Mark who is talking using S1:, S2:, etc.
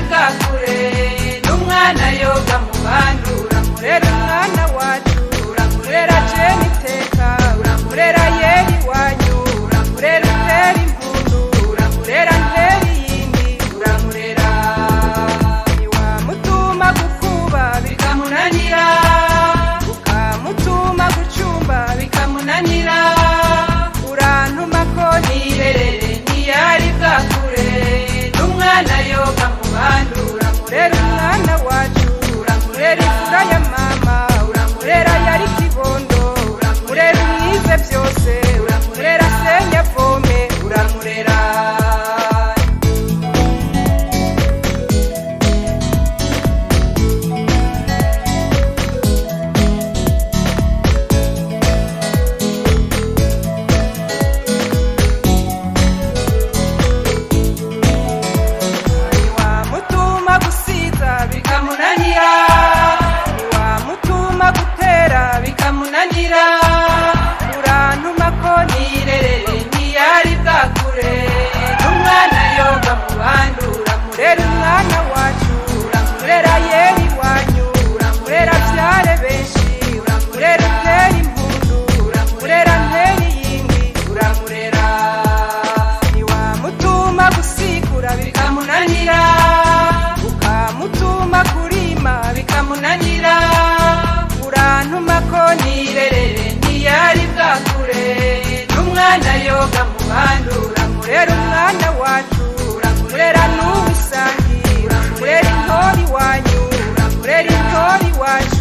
S1: bwakure, n'umwana yoga mu bandi. Uramurera umwana wacu, uramurera jeni iteka, uramurera yeri iwanyu, uramurera utera impundu, uramurera ntera iyindi, uramurera. Ntiwamutuma gukuba bikamunanira, ukamutuma gucumba bikamunanira, urantuma ko nirerere ntiyari bwakure, n'umwana yoga mu bandi. Uramurera umwana wacu, uramurera imfura ya mama, uramurera yari kibondo, uramurera umwize byose, uramurera senya vome, uramurera. Ntiwamutuma gusiza bikamunanira, ntiwamutuma gutera bikamunanira, urantuma ko nirerere ntiyari bwakure, n'umwana yoga mu bandi. Uramurera umwana wacu, uramurera yeri iwanyu, uramurera byare benshi, uramurera utera impundu, uramurera ntera iyindi, uramurera. Ntiwamutuma gusikura bikamunanira, ukamutuma kurima bikamunanira, urantuma ko nirerere ntiyari bwakure, n'umwana yoga mu bandi. Uramurera umwana wacu, uramurera n'uwisangi, uramurera intori iwanyu, uramurera intori iwacu.